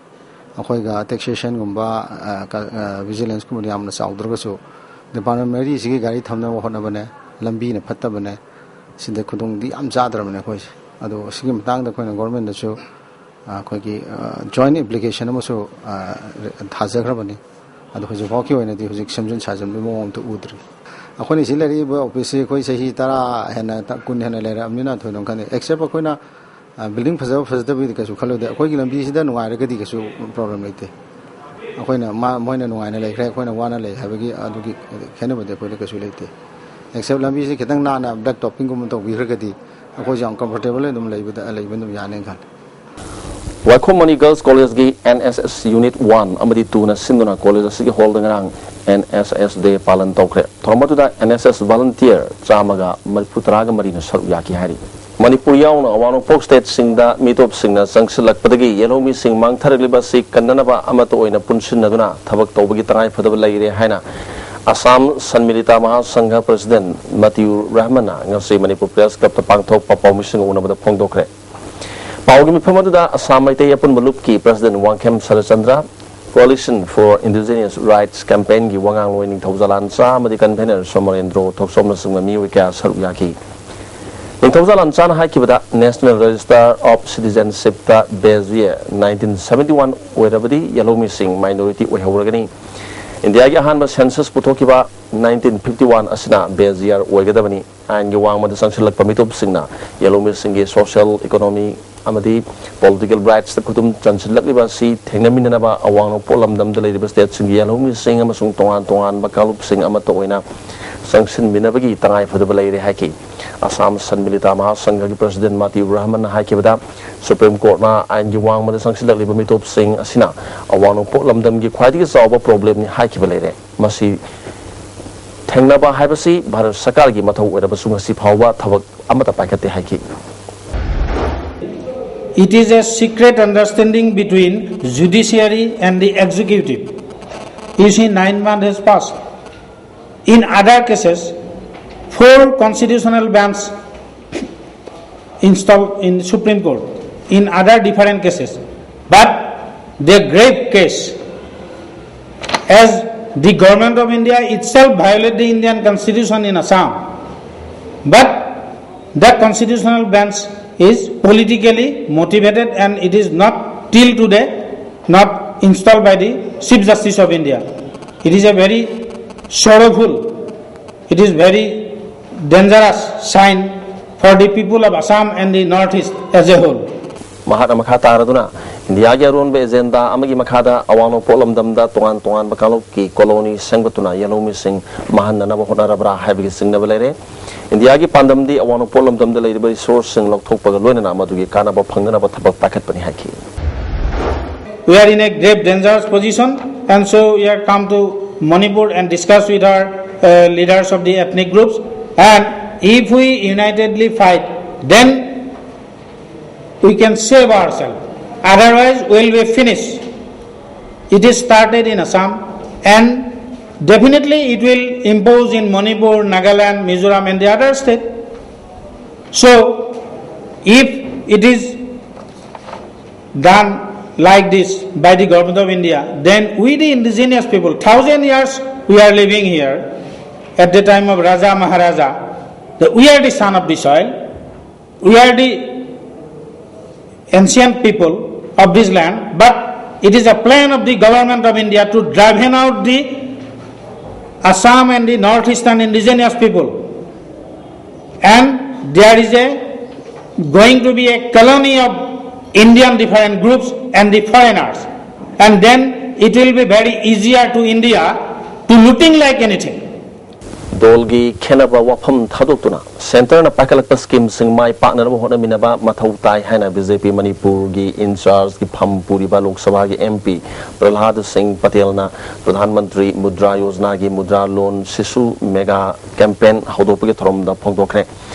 ꯑꯩꯈꯣꯏꯒ ꯇꯦꯛꯁꯦꯁꯟꯒꯨꯝꯕ, ꯑ, ꯀ-, ꯑ, ꯚꯤꯖꯤꯂꯦꯟꯁꯀꯨꯝꯕꯗꯤ ꯌꯥꯝꯅ ꯆꯥꯎꯗ꯭ꯔꯒꯁꯨ, ꯗꯤꯄꯥꯔꯠꯃꯦꯟ ꯃꯔꯤꯁꯤꯒꯤ ꯒꯥꯔꯤ ꯊꯝꯅꯕ ꯍꯣꯠꯅꯕꯅꯦ, ꯂꯝꯕꯤꯅ ꯐꯠꯇꯕꯅꯦ, ꯁꯤꯗ ꯈꯨꯗꯣꯡꯗꯤ ꯌꯥꯝ ꯆꯥꯗ꯭ꯔꯕꯅꯦ ꯑꯩꯈꯣꯏꯁꯦ꯫ ꯑꯗꯣ ꯁꯤꯒꯤ ꯃꯇꯥꯡꯗ ꯑꯩꯈꯣꯏꯅ ꯒꯣꯔꯃꯦꯟꯗꯁꯨ, ꯑ, ꯑꯩꯈꯣꯏꯒꯤ, ꯑ, ꯖꯣꯏꯟ ꯑꯦꯄ꯭ꯂꯤꯀꯦꯁꯟ ꯑꯃꯁꯨ, ꯑ, ꯊꯥꯖꯈ꯭ꯔꯕꯅꯤ꯫ ꯑꯗꯣ ꯍꯧꯖꯤꯛꯐꯥꯎꯒꯤ ꯑꯣꯏꯅꯗꯤ ꯍꯧꯖꯤꯛ ꯁꯦꯝꯖꯤꯟ ꯁꯥꯖꯤꯟꯕꯒꯤ ꯃꯑꯣꯡ ꯑꯝꯇ ꯎꯗ꯭ꯔꯤ꯫ ꯑꯩꯈꯣꯏꯅ ꯁꯤ ꯂꯩꯔꯤꯕ ꯑꯣꯐꯤꯁꯁꯤ ꯑꯩꯈꯣꯏ ꯆꯍꯤ ꯇꯔꯥ ꯍꯦꯟꯅ, ꯀꯨꯟ ꯍꯦꯟꯅ ꯂꯩꯔꯛꯑꯕꯅꯤꯅ ꯊꯣꯏꯗꯣꯛꯅ ꯈꯟꯗꯦ꯫ ꯑꯦꯛꯁꯦꯞ ꯑꯩꯈꯣꯏꯅ, ꯑ, ꯕꯤꯜꯗꯤꯡ ꯐꯖꯕ ꯐꯖꯗꯕꯒꯤꯗꯤ ꯀꯩꯁꯨ ꯈꯜꯂꯨꯗꯦ꯫ ꯑꯩꯈꯣꯏꯒꯤ ꯂꯝꯕꯤꯁꯤꯗ ꯅꯨꯡꯉꯥꯏꯔꯒꯗꯤ ꯀꯩꯁꯨ ꯄ꯭ꯔꯣꯕ꯭ꯂꯦꯝ ꯂꯩꯇꯦ꯫ ꯑꯩꯈꯣꯏꯅ ꯃꯥ-, ꯃꯣꯏꯅ ꯅꯨꯡꯉꯥꯏꯅ ꯂꯩꯈ꯭ꯔꯦ, ꯑꯩꯈꯣꯏꯅ ꯋꯥꯅ ꯂꯩ ꯍꯥꯏꯕꯒꯤ ꯑꯗꯨꯒꯤ ꯈꯦꯠꯅꯕꯗꯤ ꯑꯩꯈꯣꯏꯗ ꯀꯩꯁꯨ ꯂꯩꯇꯦ꯫ ꯑꯦꯛꯁꯦꯞ ꯂꯝꯕꯤꯁꯤ ꯈꯤꯇꯪ ꯅꯥꯟꯅ ꯕ꯭ꯂꯦꯛ ꯇꯣꯞꯄꯤꯡꯒꯨꯝꯕ ꯇꯧꯕꯤꯈ꯭ꯔꯒꯗꯤ ꯑꯩꯈꯣꯏꯁꯨ ꯌꯥꯝ ꯀꯝꯐꯣꯔꯇꯦꯕꯜ ꯑꯗꯨꯝ ꯂꯩꯕꯗ, ꯂꯩꯕ ꯑꯗꯨꯝ ꯌꯥꯅꯤ ꯈꯜꯂꯤ꯫ ꯋꯥꯏꯈꯣꯝ ꯃꯅꯤ ꯒꯔꯜꯁ ꯀꯣꯂꯦꯖꯀꯤ N S S Unit one ꯑꯃꯗꯤ two ꯅ ꯁꯤꯟꯗꯨꯅ ꯀꯣꯂꯦꯖ ꯑꯁꯤꯒꯤ ꯍꯣꯜꯗ ꯉꯔꯥꯡ N S S Day ꯄꯥꯂꯟ ꯇꯧꯈ꯭ꯔꯦ꯫ ꯊꯧꯔꯝ ꯑꯗꯨꯗ N S S volunteer ꯆꯥꯝꯃꯒ ꯃꯔꯤꯐꯨ ꯇꯔꯥꯒ ꯃꯔꯤꯅ ꯁꯔꯨꯛ ꯌꯥꯈꯤ ꯍꯥꯏꯔꯤ꯫ ꯃꯅꯤꯄꯨꯔ ꯌꯥꯎꯅ ꯑꯋꯥꯡ ꯅꯣꯡꯄꯣꯛ ꯁ꯭ꯇꯦꯠꯁꯤꯡꯗ ꯃꯤꯇꯣꯞꯁꯤꯡꯅ ꯆꯪꯁꯤꯜꯂꯛꯄꯗꯒꯤ ꯌꯦꯜꯍꯧꯃꯤꯁꯤꯡ ꯃꯥꯡꯊꯔꯛꯂꯤꯕ ꯑꯁꯤ ꯀꯟꯅꯅꯕ ꯑꯃꯠꯇ ꯑꯣꯏꯅ ꯄꯨꯟꯁꯤꯟꯅꯗꯨꯅ ꯊꯕꯛ ꯇꯧꯕꯒꯤ ꯇꯉꯥꯏꯐꯗꯕ ꯂꯩꯔꯦ ꯍꯥꯏꯅ ꯑꯁꯥꯝ ꯁꯟꯃꯤꯂꯤꯇꯥ ꯃꯍꯥꯁꯪꯘ ꯄ꯭ꯔꯁꯤꯗꯦꯟꯠ ꯃꯇꯤꯌꯨꯔ ꯔꯍꯃꯟꯅ ꯉꯁꯤ ꯃꯅꯤꯄꯨꯔ ꯄ꯭ꯔꯦꯁ ꯀ꯭ꯂꯕꯇ ꯄꯥꯡꯊꯣꯛꯄ ꯄꯥꯎꯃꯤꯁꯤꯡꯒ ꯎꯅꯕꯗ ꯐꯣꯡꯗꯣꯛꯈ꯭ꯔꯦ꯫ ꯄꯥꯎꯒꯤ ꯃꯤꯐꯝ ꯑꯗꯨꯗ ꯑꯁꯥꯝ ꯃꯩꯇꯩ ꯑꯄꯨꯟꯕ ꯂꯨꯞꯀꯤ president Wangkhem Saratchandra, Coalition for Indigenous Rights Campaignꯒꯤ ꯋꯥꯉꯥꯡꯂꯣꯏ ꯅꯤꯡꯊꯧꯖꯥ ꯂꯥꯟꯆꯥ ꯑꯃꯗꯤ ꯀꯟꯚꯦꯅꯔ ꯁꯣꯃꯣꯔꯦꯟꯗ꯭ꯔꯣ ꯊꯣꯛꯆꯣꯝꯅꯆꯤꯡꯕ ꯃꯤꯑꯣꯏ ꯀꯌꯥ ꯁꯔꯨꯛ ꯌꯥꯈꯤ꯫ ꯅꯤꯡꯊꯧꯖꯥ ꯂꯥꯟꯆꯥꯅ ꯍꯥꯏꯈꯤꯕꯗ, National Register of Citizenshipꯇ base year nineteen seventy one ꯑꯣꯏꯔꯕꯗꯤ ꯌꯦꯜꯍꯧꯃꯤꯁꯤꯡ minority ꯑꯣꯏꯍꯧꯔꯒꯅꯤ꯫ ꯏꯟꯗꯤꯌꯥꯒꯤ ꯑꯍꯥꯟꯕ census ꯄꯨꯊꯣꯛꯈꯤꯕ nineteen fifty one ꯑꯁꯤꯅ ꯕꯦꯖ ꯌꯔ ꯑꯣꯏꯒꯗꯕꯅꯤ꯫ ꯑꯥꯏꯟꯒꯤ ꯋꯥꯡꯃꯗ ꯆꯪꯁꯤꯜꯂꯛꯄ ꯃꯤꯇꯣꯞꯁꯤꯡꯅ ꯌꯦꯜꯍꯧꯃꯤꯁꯤꯡꯒꯤ social, economic ꯑꯃꯗꯤ political rightsꯇ ꯈꯨꯗꯨꯝ ꯆꯟꯁꯤꯜꯂꯛꯂꯤꯕ ꯑꯁꯤ ꯊꯦꯡꯅꯃꯤꯟꯅꯅꯕ ꯑꯋꯥꯡ ꯅꯣꯡꯄꯣꯛ ꯂꯝꯗꯝꯗ ꯂꯩꯔꯤꯕ stateꯁꯤꯡꯒꯤ ꯌꯦꯜꯍꯧꯃꯤꯁꯤꯡ ꯑꯃꯁꯨꯡ ꯇꯣꯉꯥꯟ ꯇꯣꯉꯥꯟꯕ ꯀꯥꯡꯂꯨꯞꯁꯤꯡ ꯑꯃꯠꯇ ꯑꯣꯏꯅ ꯆꯪꯁꯤꯟꯃꯤꯟꯅꯕꯒꯤ ꯇꯉꯥꯏꯐꯗꯕ ꯂꯩꯔꯦ ꯍꯥꯏꯈꯤ꯫ ꯑꯁꯥꯝ ꯁꯟꯃꯤꯂꯤꯇꯥ ꯃꯍꯥꯁꯪꯘꯒꯤ ꯄ꯭ꯔꯁꯤꯗꯦꯟ ꯃꯥꯇꯤꯎꯔ ꯔꯍꯃꯟꯅ ꯍꯥꯏꯈꯤꯕꯗ, ꯁꯨꯄ꯭ꯔꯤꯝ ꯀꯣꯔꯠꯅ ꯑꯥꯏꯟꯒꯤ ꯋꯥꯡꯃꯗ ꯆꯪꯁꯤꯜꯂꯛꯂꯤꯕ ꯃꯤꯇꯣꯞꯁꯤꯡ ꯑꯁꯤꯅ ꯑꯋꯥꯡ ꯅꯣꯡꯄꯣꯛ ꯂꯝꯗꯝꯒꯤ ꯈ꯭ꯋꯥꯏꯗꯒꯤ ꯆꯥꯎꯕ ꯄ꯭ꯔꯣꯕ꯭ꯂꯦꯝꯅꯤ ꯍꯥꯏꯈꯤꯕ ꯂꯩꯔꯦ꯫ ꯃꯁꯤ ꯊꯦꯡꯅꯕ ꯍꯥꯏꯕꯁꯤ ꯚꯥꯔꯠ ꯁꯔꯀꯥꯔꯒꯤ ꯃꯊꯧ ꯑꯣꯏꯔꯕꯁꯨ ꯉꯁꯤ ꯐꯥꯎꯕ ꯊꯕꯛ ꯑꯃꯠꯇ ꯄꯥꯏꯈꯠꯇꯦ ꯍꯥꯏꯈꯤ꯫ It is a secret understanding between judiciary and the executive. You see, nine months has passed. In other cases, four constitutional bench installed in Supreme Court in other different cases. But the grave case, as the government of India itself violated the Indian constitution in Assam, but the constitutional bench is politically motivated and it is not till today not installed by the Chief Justice of India. It is a very sorrowful, it is very dangerous sign for the people of Assam and the Northeast as a whole. ꯃꯍꯥꯛꯅ ꯃꯈꯥ ꯇꯥꯔꯗꯨꯅ, ꯏꯟꯗꯤꯌꯥꯒꯤ ꯑꯔꯣꯟꯕ agenda ꯑꯃꯒꯤ ꯃꯈꯥꯗ ꯑꯋꯥꯡ ꯅꯣꯡꯄꯣꯛ ꯂꯝꯗꯝꯗ ꯇꯣꯉꯥꯟ ꯇꯣꯉꯥꯟꯕ ꯀꯥꯡꯂꯨꯞꯀꯤ ꯀꯣꯂꯣꯅꯤ ꯁꯦꯝꯒꯠꯇꯨꯅ ꯌꯦꯜꯍꯧꯃꯤꯁꯤꯡ ꯃꯥꯡꯍꯟꯅꯅꯕ ꯍꯣꯠꯅꯔꯕ꯭ꯔꯥ ꯍꯥꯏꯕꯒꯤ ꯆꯤꯡꯅꯕ ꯂꯩꯔꯦ꯫ ꯏꯟꯗꯤꯌꯥꯒꯤ ꯄꯥꯟꯗꯝꯗꯤ ꯑꯋꯥꯡ ꯅꯣꯡꯄꯣꯛ ꯂꯝꯗꯝꯗ ꯂꯩꯔꯤꯕ ꯔꯤꯁꯣꯔꯁꯁꯤꯡ ꯂꯧꯊꯣꯛꯄꯒ ꯂꯣꯏꯅꯅ ꯃꯗꯨꯒꯤ ꯀꯥꯟꯅꯕ ꯐꯪꯅꯅꯕ ꯊꯕꯛ ꯄꯥꯏꯈꯠꯄꯅꯤ ꯍꯥꯏꯈꯤ꯫ We are in a grave dangerous position, and so we have come to Manipur and discuss with our uh, leaders of the ethnic groups. And if we unitedly fight, then we can save ourselves. Otherwise, we'll be finished. It is started in Assam, and definitely it will impose in Manipur, Nagaland, Mizoram, and the other state. So, if it is done like this by the government of India, then we the indigenous people, thousand years we are living here at the time of Raja Maharaja, that we are the son of the soil, we are the ancient people of this land, but it is a plan of the government of India to driven out the Assam and the northeastern indigenous people. And there is a going to be a colony of Indian different groups and the foreigners. And then it will be very easier to India to looting like anything. ꯗꯣꯜꯒꯤ ꯈꯦꯟꯅꯕ ꯋꯥꯐꯝ ꯊꯥꯗꯣꯛꯇꯨꯅ ꯁꯦꯟꯇꯔꯅ ꯄꯥꯏꯈꯠꯂꯛꯄ ꯁ꯭ꯀꯤꯝꯁꯤꯡ ꯃꯥꯏ ꯄꯥꯛꯅꯅꯕ ꯍꯣꯠꯅꯃꯤꯟꯅꯕ ꯃꯊꯧ ꯇꯥꯏ ꯍꯥꯏꯅ B J ꯄꯤ ꯃꯅꯤꯄꯨꯔꯒꯤ ꯏꯟꯆꯥꯔꯖꯀꯤ ꯐꯝ ꯄꯨꯔꯤꯕ ꯂꯣꯛ ꯁꯚꯥꯒꯤ ꯑꯦꯝ ꯄꯤ ꯄ꯭ꯔꯍꯂꯥꯗ ꯁꯤꯡ ꯄꯇꯦꯜꯅ ꯄ꯭ꯔꯙꯥꯟ ꯃꯟꯇ꯭ꯔꯤ ꯃꯨꯗ꯭ꯔꯥ ꯌꯣꯖꯅꯥꯒꯤ ꯃꯨꯗ꯭ꯔꯥ ꯂꯣꯟ ꯁꯤꯁꯨ ꯃꯦꯒꯥ ꯀꯦꯝꯄꯦꯟ ꯍꯧꯗꯣꯛꯄꯒꯤ ꯊꯧꯔꯝꯗ ꯐꯣꯡꯗꯣꯛꯈ꯭ꯔꯦ꯫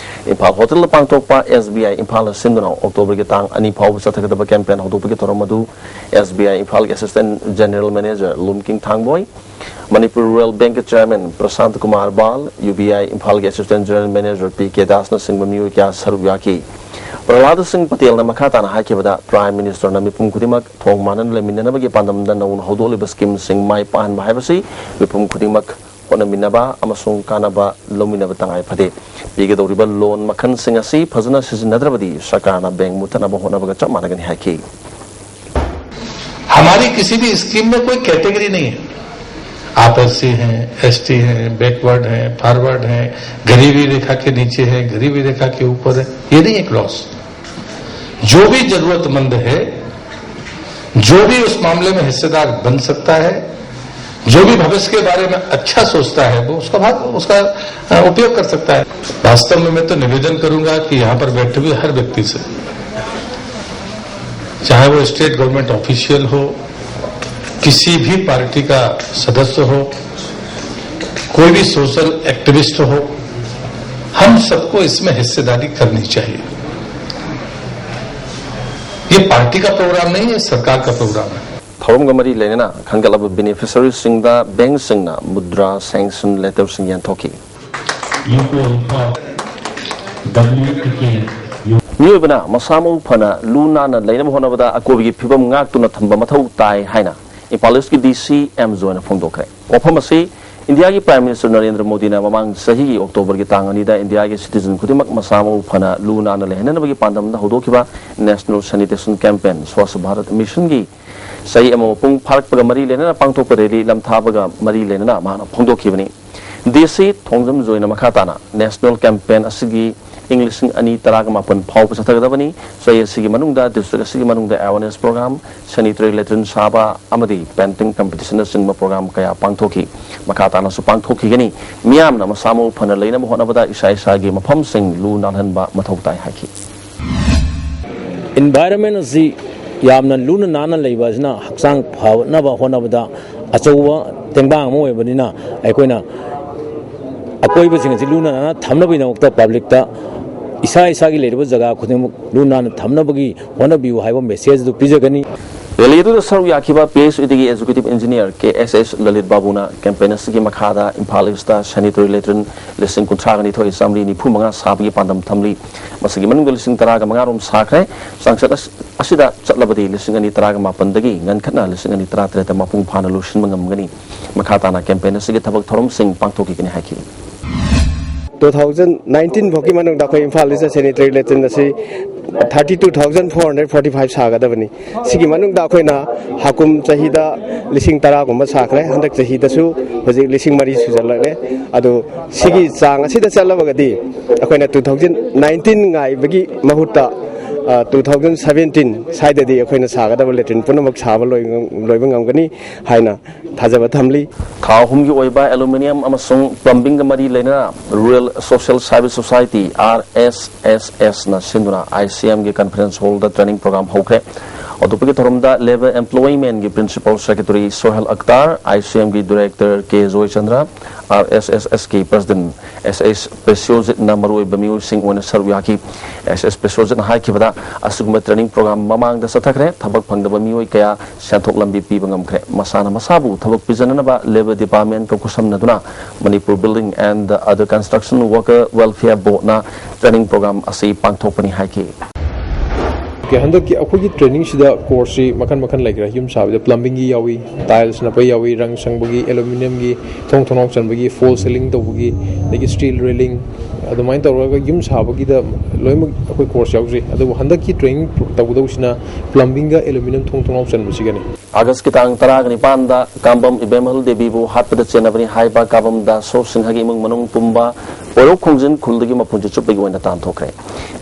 ꯏꯝꯐꯥꯜ ꯍꯣꯇꯦꯜꯗ ꯄꯥꯡꯊꯣꯛꯄ ꯑꯦꯁ ꯕꯤ ꯑꯥꯏ ꯏꯝꯐꯥꯜꯅ ꯁꯤꯟꯗꯨꯅ ꯑꯣꯛꯇꯣꯕꯔꯒꯤ ꯇꯥꯡ ꯑꯅꯤ ꯐꯥꯎꯕ ꯆꯠꯊꯒꯗꯕ ꯀꯦꯝꯄꯦꯟ ꯍꯧꯗꯣꯛꯄꯒꯤ ꯊꯧꯔꯝ ꯑꯗꯨ ꯑꯦꯁ ꯕꯤ ꯑꯥꯏ ꯏꯝꯐꯥꯜꯒꯤ assistant general manager Lumking Thangboi, Manipur rural ꯕꯦꯡꯛꯀꯤ chairman Prasanta Kumar Bal, U B I ꯏꯝꯐꯥꯜꯒꯤ assistant general manager P K ꯗꯥꯁꯅꯆꯤꯡꯕ ꯃꯤꯑꯣꯏ ꯀꯌꯥ ꯁꯔꯨꯛ ꯌꯥꯈꯤ꯫ ꯄ꯭ꯔꯍꯂꯥꯗ ꯁꯤꯡ ꯄꯇꯦꯜꯅ ꯃꯈꯥ ꯇꯥꯅ ꯍꯥꯏꯈꯤꯕꯗ, ꯄ꯭ꯔꯥꯏꯝ ꯃꯤꯅꯤꯁꯇꯔꯅ ꯃꯤꯄꯨꯝ ꯈꯨꯗꯤꯡꯃꯛ ꯊꯣꯡ ꯃꯥꯟꯅꯅ ꯂꯩꯃꯤꯟꯅꯅꯕꯒꯤ ꯄꯥꯟꯗꯝꯗ ꯅꯧꯅ ꯍꯧꯗꯣꯛꯂꯤꯕ ꯁ꯭ꯀꯤꯝꯁꯤꯡ ꯃꯥꯏ ꯄꯥꯛꯍꯟꯕ ꯍꯥꯏꯕꯁꯤ ꯃꯤꯄꯨꯝ ꯈꯨꯗꯤꯡꯃꯛ ꯍꯣꯠꯅꯃꯤꯟꯅꯕ ꯑꯃꯁꯨꯡ ꯀꯥꯟꯅꯕ ꯂꯧꯃꯤꯟꯅꯕ ꯇꯉꯥꯏ ꯐꯗꯦ꯫ ꯄꯤꯒꯗꯧꯔꯤꯕ ꯂꯣꯟ ꯃꯈꯜꯁꯤꯡ ꯑꯁꯤ ꯐꯖꯅ ꯁꯤꯖꯤꯟꯅꯗ꯭ꯔꯕꯗꯤ ꯁꯔꯀꯥꯔꯅ ꯕꯦꯡꯛ ꯃꯨꯠꯊꯠꯅꯕ ꯍꯣꯠꯅꯕꯒ ꯆꯞ ꯃꯥꯟꯅꯒꯅꯤ ꯍꯥꯏꯈꯤ꯫ हमारी किसी भी स्कीम में कोई कैटेगरी नहीं है। आप एससी हैं, एसटी हैं, बैकवर्ड हैं, फॉरवर्ड हैं, गरीबी रेखा के नीचे हैं, गरीबी रेखा के ऊपर है, ये नहीं है क्लॉज। जो भी जरूरतमंद है, जो भी उस मामले में हिस्सेदार बन सकता है, जो भी भविष्य के बारे में अच्छा सोचता है, वो उसका भाग उसका उपयोग कर सकता है। वास्तव में मैं तो निवेदन करूंगा कि यहाँ पर बैठे हुए हर व्यक्ति से, चाहे वो स्टेट गवर्नमेंट ऑफिशियल हो, किसी भी पार्टी का सदस्य हो, कोई भी सोशल एक्टिविस्ट हो, हम सबको इसमें हिस्सेदारी करनी चाहिए। ये पार्टी का प्रोग्राम नहीं है, सरकार का प्रोग्राम है। ꯊꯧꯔꯝꯒ ꯃꯔꯤ ꯂꯩꯅꯅ ꯈꯟꯒꯠꯂꯕ ꯕꯦꯅꯤꯐꯤꯁꯔꯤꯁꯤꯡꯗ ꯕꯦꯡꯛꯁꯤꯡꯅ ꯃꯨꯗ꯭ꯔꯥ ꯁꯦꯡꯁꯟ ꯂꯦꯇꯔꯁꯤꯡ ꯌꯦꯟꯊꯣꯛꯈꯤ꯫ ꯃꯤꯑꯣꯏꯕꯅ ꯃꯁꯥ ꯃꯎ ꯐꯅ ꯂꯨ ꯅꯥꯟꯅ ꯂꯩꯅꯕ ꯍꯣꯠꯅꯕꯗ ꯑꯀꯣꯏꯕꯒꯤ ꯐꯤꯕꯝ ꯉꯥꯛꯇꯨꯅ ꯊꯝꯕ ꯃꯊꯧ ꯇꯥꯏ ꯍꯥꯏꯅ ꯏꯝꯐꯥꯜ ꯏꯁꯀꯤ ꯗꯤ ꯁꯤ ꯑꯦꯝ ꯖꯣꯏꯅ ꯐꯣꯡꯗꯣꯛꯈ꯭ꯔꯦ꯫ ꯋꯥꯐꯝ ꯑꯁꯤ ꯏꯟꯗꯤꯌꯥꯒꯤ ꯄ꯭ꯔꯥꯏꯝ ꯃꯤꯅꯤꯁꯇꯔ ꯅꯔꯦꯟꯗ꯭ꯔ ꯃꯣꯗꯤꯅ ꯃꯃꯥꯡ ꯆꯍꯤꯒꯤ ꯑꯣꯛꯇꯣꯕꯔꯒꯤ ꯇꯥꯡ ꯑꯅꯤꯗ ꯏꯟꯗꯤꯌꯥꯒꯤ ꯁꯤꯇꯤꯖꯟ ꯈꯨꯗꯤꯡꯃꯛ ꯃꯁꯥ ꯃꯎ ꯐꯅ ꯂꯨ ꯅꯥꯟꯅ ꯂꯩꯍꯟꯅꯕꯒꯤ ꯄꯥꯟꯗꯝꯗ ꯍꯧꯗꯣꯛꯈꯤꯕ national sanitation campaign Swachh Bharat ꯃꯤꯁꯟꯒꯤ ꯆꯍꯤ ꯑꯃ ꯃꯄꯨꯡ ꯐꯥꯔꯛꯄꯒ ꯃꯔꯤ ꯂꯩꯅꯅ ꯄꯥꯡꯊꯣꯛꯄ ꯔꯦꯂꯤ ꯂꯝꯊꯥꯕꯒ ꯃꯔꯤ ꯂꯩꯅꯅ ꯃꯍꯥꯛꯅ ꯐꯣꯡꯗꯣꯛꯈꯤꯕꯅꯤ꯫ ꯗꯤ ꯁꯤ ꯊꯣꯡꯖꯝ ꯖꯣꯏꯅ ꯃꯈꯥ ꯇꯥꯅ ꯅꯦꯁꯅꯦꯜ ꯀꯦꯝꯄꯦꯟ ꯑꯁꯤꯒꯤ ꯏꯪ ꯂꯤꯁꯤꯡ ꯑꯅꯤ ꯇꯔꯥꯒ ꯃꯥꯄꯟ ꯐꯥꯎꯕ ꯆꯠꯊꯒꯗꯕꯅꯤ꯫ ꯆꯍꯤ ꯑꯁꯤꯒꯤ ꯃꯅꯨꯡꯗ ꯗꯤꯁꯇ꯭ꯔꯤꯛ ꯑꯁꯤꯒꯤ ꯃꯅꯨꯡꯗ ꯑꯦꯋꯥꯔꯅꯦꯁ ꯄ꯭ꯔꯣꯒ꯭ꯔꯥꯝ, ꯁꯦꯅꯤꯇꯔꯤ ꯂꯦꯇ꯭ꯔꯤꯟ ꯁꯥꯕ ꯑꯃꯗꯤ ꯄꯦꯟꯇꯤꯡ ꯀꯝꯄꯤꯇꯤꯁꯟꯅꯆꯤꯡꯕ ꯄ꯭ꯔꯣꯒ꯭ꯔꯥꯝ ꯀꯌꯥ ꯄꯥꯡꯊꯣꯛꯈꯤ꯫ ꯃꯈꯥ ꯇꯥꯅꯁꯨ ꯄꯥꯡꯊꯣꯛꯈꯤꯒꯅꯤ꯫ ꯃꯤꯌꯥꯝꯅ ꯃꯁꯥ ꯃꯎ ꯐꯅ ꯂꯩꯅꯕ ꯍꯣꯠꯅꯕꯗ ꯏꯁꯥ ꯏꯁꯥꯒꯤ ꯃꯐꯝꯁꯤꯡ ꯂꯨ ꯅꯥꯜꯍꯟꯕ ꯃꯊꯧ ꯇꯥꯏ ꯍꯥꯏꯈꯤ꯫ ꯏꯟꯚꯥꯏꯔꯟꯃꯦꯟ ꯑꯁꯤ ꯌꯥꯝꯅ ꯂꯨꯅ ꯅꯥꯟꯅ ꯂꯩꯕ ꯑꯁꯤꯅ ꯍꯛꯆꯥꯡ ꯐꯅꯕ ꯍꯣꯠꯅꯕꯗ ꯑꯆꯧꯕ ꯇꯦꯡꯕꯥꯡ ꯑꯃ ꯑꯣꯏꯕꯅꯤꯅ, ꯑꯩꯈꯣꯏꯅ ꯑꯀꯣꯏꯕꯁꯤꯡ ꯑꯁꯤ ꯂꯨꯅ ꯅꯥꯟꯅ ꯊꯝꯅꯕꯒꯤꯗꯃꯛꯇ ꯄꯕ꯭ꯂꯤꯛꯇ ꯏꯁꯥ ꯏꯁꯥꯒꯤ ꯂꯩꯔꯤꯕ ꯖꯒꯥ ꯈꯨꯗꯤꯡꯃꯛ ꯂꯨ ꯅꯥꯟꯅ ꯊꯝꯅꯕꯒꯤ ꯍꯣꯠꯅꯕꯤꯌꯨ ꯍꯥꯏꯕ ꯃꯦꯁꯦꯖ ꯑꯗꯨ ꯄꯤꯖꯒꯅꯤ꯫ ꯔꯦꯂꯤ ꯑꯗꯨꯗ ꯁꯔꯨꯛ ꯌꯥꯈꯤꯕ ꯄꯤ ꯑꯩꯆ ꯏꯗꯤꯒꯤ ꯑꯦꯛꯖꯤꯀ꯭ꯌꯨꯇꯤꯚ ꯏꯟꯖꯤꯅꯤꯌꯔ ꯀꯦ ꯑꯦꯁ ꯑꯦꯁ ꯂꯂꯤꯠ ꯕꯥꯕꯨꯅ ꯀꯦꯝꯄꯦꯟ ꯑꯁꯤꯒꯤ ꯃꯈꯥꯗ ꯏꯝꯐꯥꯜ ꯏꯁꯇ ꯁꯦꯅꯤꯇꯔꯤ ꯂꯦꯇ꯭ꯔꯤꯟ ꯂꯤꯁꯤꯡ ꯀꯨꯟꯊ꯭ꯔꯥꯒ ꯅꯤꯊꯣꯏ ꯆꯥꯃꯔꯤ ꯅꯤꯐꯨ ꯃꯉꯥ ꯁꯥꯕꯒꯤ ꯄꯥꯟꯗꯝ ꯊꯝꯂꯤ꯫ ꯃꯁꯤꯒꯤ ꯃꯅꯨꯡꯗ ꯂꯤꯁꯤꯡ ꯇꯔꯥꯒ ꯃꯉꯥ ꯔꯣꯝ ꯁꯥꯈ꯭ꯔꯦ꯫ ꯆꯥꯡꯆꯠ ꯑꯁ-, ꯑꯁꯤꯗ ꯆꯠꯂꯕꯗꯤ ꯂꯤꯁꯤꯡ ꯑꯅꯤ ꯇꯔꯥꯒ ꯃꯥꯄꯟꯗꯒꯤ ꯉꯟꯈꯠꯅ ꯂꯤꯁꯤꯡ ꯑꯅꯤ ꯇꯔꯥꯇꯔꯦꯠꯇ ꯃꯄꯨꯡ ꯐꯥꯅ ꯂꯣꯏꯁꯤꯟꯕ ꯉꯝꯒꯅꯤ꯫ ꯃꯈꯥ ꯇꯥꯅ ꯀꯦꯝꯄꯦꯟ ꯑꯁꯤꯒꯤ ꯊꯕꯛ ꯊꯧꯔꯝꯁꯤꯡ ꯄꯥꯡꯊꯣꯛꯈꯤꯒꯅꯤ ꯍꯥꯏꯈꯤ꯫ ꯇꯨ ꯊꯥꯎꯖꯟ ꯅꯥꯏꯟꯇꯤꯟ ꯐꯥꯎꯒꯤ ꯃꯅꯨꯡꯗ ꯑꯩꯈꯣꯏ ꯏꯝꯐꯥꯜ ꯏꯁꯇ ꯁꯦꯅꯤꯇꯔꯤ ꯂꯦꯇ꯭ꯔꯤꯟ ꯑꯁꯤ thirty two thousand four hundred forty five ꯁꯥꯒꯗꯕꯅꯤ꯫ ꯁꯤꯒꯤ ꯃꯅꯨꯡꯗ ꯑꯩꯈꯣꯏꯅ ꯍꯥꯀꯨꯝ ꯆꯍꯤꯗ ꯂꯤꯁꯤꯡ ꯇꯔꯥꯒꯨꯝꯕ ꯁꯥꯈ꯭ꯔꯦ꯫ ꯍꯟꯗꯛ ꯆꯍꯤꯗꯁꯨ ꯍꯧꯖꯤꯛ ꯂꯤꯁꯤꯡ ꯃꯔꯤ ꯁꯨꯖꯜꯂꯛꯂꯦ꯫ ꯑꯗꯨ ꯁꯤꯒꯤ ꯆꯥꯡ ꯑꯁꯤꯗ ꯆꯠꯂꯕꯒꯗꯤ ꯑꯩꯈꯣꯏꯅ ꯇꯨ ꯊꯥꯎꯖꯟ ꯅꯥꯏꯟꯇꯤꯟ ꯉꯥꯏꯕꯒꯤ ꯃꯍꯨꯠꯇ ꯇꯨ ꯊꯥꯎꯖꯟ ꯁꯕꯦꯟꯇꯤꯟ ꯁ꯭ꯋꯥꯏꯗꯗꯤ ꯑꯩꯈꯣꯏꯅ ꯁꯥꯒꯗꯕ ꯂꯦꯇ꯭ꯔꯤꯟ ꯄꯨꯝꯅꯃꯛ ꯁꯥꯕ ꯂꯣꯏ-, ꯂꯣꯏꯕ ꯉꯝꯒꯅꯤ ꯍꯥꯏꯅ ꯊꯥꯖꯕ ꯊꯝꯂꯤ꯫ ꯊꯥ ꯑꯍꯨꯝꯒꯤ ꯑꯣꯏꯕ ꯑꯦꯂꯨꯃꯤꯅꯤꯌꯝ ꯑꯃꯁꯨꯡ ꯄ꯭ꯂꯝꯕꯤꯡꯒ ꯃꯔꯤ ꯂꯩꯅꯅ rural social service society, R S S ꯑꯦꯁꯅ ꯁꯤꯟꯗꯨꯅ ꯑꯥꯏ ꯁꯤ ꯑꯦꯝꯒꯤ ꯀꯟꯐꯔꯦꯟꯁ ꯍꯣꯜꯗ ꯇ꯭ꯔꯦꯅꯤꯡ ꯄ꯭ꯔꯣꯒ꯭ꯔꯥꯝ ꯍꯧꯈ꯭ꯔꯦ꯫ ꯑꯗꯨꯒꯤ ꯊꯧꯔꯝꯗ ꯂꯦꯕꯔ ꯑꯦꯝꯄ꯭ꯂꯣꯌꯤꯃꯦꯟꯒꯤ principal secretary Sohel Akhtar, I C ꯑꯦꯝꯒꯤ director K Joychandra, R S S ꯑꯦꯁꯀꯤ ꯄ꯭ꯔꯁꯤꯗꯦꯟ ꯑꯦꯁ ꯑꯦꯁ ꯄ꯭ꯔꯦꯁꯤꯌꯣꯖꯤꯠꯅ ꯃꯔꯨꯑꯣꯏꯕ ꯃꯤꯑꯣꯏꯁꯤꯡ ꯑꯣꯏꯅ ꯁꯔꯨꯛ ꯌꯥꯈꯤ꯫ ꯑꯦꯁ ꯑꯦꯁ ꯄ꯭ꯔꯦꯁꯤꯌꯣꯖꯤꯠꯅ ꯍꯥꯏꯈꯤꯕꯗ, ꯑꯁꯤꯒꯨꯝꯕ ꯇ꯭ꯔꯦꯅꯤꯡ ꯄ꯭ꯔꯣꯒ꯭ꯔꯥꯝ ꯃꯃꯥꯡꯗ ꯆꯠꯊꯈ꯭ꯔꯦ꯫ ꯊꯕꯛ ꯐꯪꯗꯕ ꯃꯤꯑꯣꯏ ꯀꯌꯥ ꯁꯦꯟꯊꯣꯛ ꯂꯝꯕꯤ ꯄꯤꯕ ꯉꯝꯈ꯭ꯔꯦ꯫ ꯃꯁꯥꯅ ꯃꯁꯥꯕꯨ ꯊꯕꯛ ꯄꯤꯖꯅꯅꯕ ꯂꯦꯕꯔ ꯗꯤꯄꯥꯔꯠꯃꯦꯟꯠꯀ ꯈꯨꯠꯁꯝꯅꯗꯨꯅ Manipur Building and Other Construction Worker Welfare Boardꯅ ꯇ꯭ꯔꯦꯅꯤꯡ ꯄ꯭ꯔꯣꯒ꯭ꯔꯥꯝ ꯑꯁꯤ ꯄꯥꯡꯊꯣꯛꯄꯅꯤ ꯍꯥꯏꯈꯤ꯫ ꯍꯟꯗꯛꯀꯤ ꯑꯩꯈꯣꯏꯒꯤ ꯇ꯭ꯔꯦꯅꯤꯡꯁꯤꯗ ꯀꯣꯔꯁꯁꯤ ꯃꯈꯜ ꯃꯈꯜ ꯂꯩꯈ꯭ꯔꯦ꯫ ꯌꯨꯝ ꯁꯥꯕꯗ ꯄ꯭ꯂꯝꯕꯤꯡꯒꯤ ꯌꯥꯎꯏ, ꯇꯥꯏꯜꯁ ꯅꯞꯄ ꯌꯥꯎꯏ, ꯔꯪ ꯁꯪꯕꯒꯤ, ꯑꯦꯂꯨꯃꯤꯅꯤꯌꯝꯒꯤ, ꯊꯣꯡ ꯊꯣꯡꯅꯥꯎ ꯆꯟꯕꯒꯤ, ꯐꯣꯜ ꯁꯤꯂꯤꯡ ꯇꯧꯕꯒꯤ, ꯑꯗꯒꯤ ꯁ꯭ꯇꯤꯜ ꯔꯦꯂꯤꯡ, ꯑꯗꯨꯃꯥꯏꯅ ꯇꯧꯔꯒ ꯌꯨꯝ ꯁꯥꯕꯒꯤꯗ ꯂꯣꯏꯅꯃꯛ ꯑꯩꯈꯣꯏ ꯀꯣꯔꯁ ꯌꯥꯎꯖꯩ꯫ ꯑꯗꯨꯕꯨ ꯍꯟꯗꯛꯀꯤ ꯇ꯭ꯔꯦꯅꯤꯡ ꯇꯧꯒꯗꯧꯕꯁꯤꯅ ꯄ꯭ꯂꯝꯕꯤꯡꯒ ꯑꯦꯂꯨꯃꯤꯅꯤꯌꯝ ꯊꯣꯡ ꯊꯣꯡꯅꯥꯎ ꯆꯟꯕꯁꯤꯒꯅꯤ꯫ ꯑꯥꯒꯁꯀꯤ ꯇꯥꯡ ꯇꯔꯥꯒ ꯅꯤꯄꯥꯟꯗ ꯀꯥꯝꯕꯝ ꯏꯕꯦꯝꯍꯜ ꯗꯦꯕꯤꯕꯨ ꯍꯥꯠꯄꯗ ꯆꯦꯟꯅꯕꯅꯤ ꯍꯥꯏꯕ ꯀꯥꯝꯕꯝ ꯗꯥꯁꯣ ꯁꯤꯡꯍꯒꯤ ꯏꯃꯨꯡ ꯃꯅꯨꯡ ꯄꯨꯝꯕ ꯄꯣꯏꯔꯧ ꯈꯣꯡꯖꯤꯟ ꯈꯨꯜꯗꯒꯤ ꯃꯄꯨꯟꯁꯤ ꯆꯨꯞꯄꯒꯤ ꯑꯣꯏꯅ ꯇꯥꯟꯊꯣꯛꯈ꯭ꯔꯦ꯫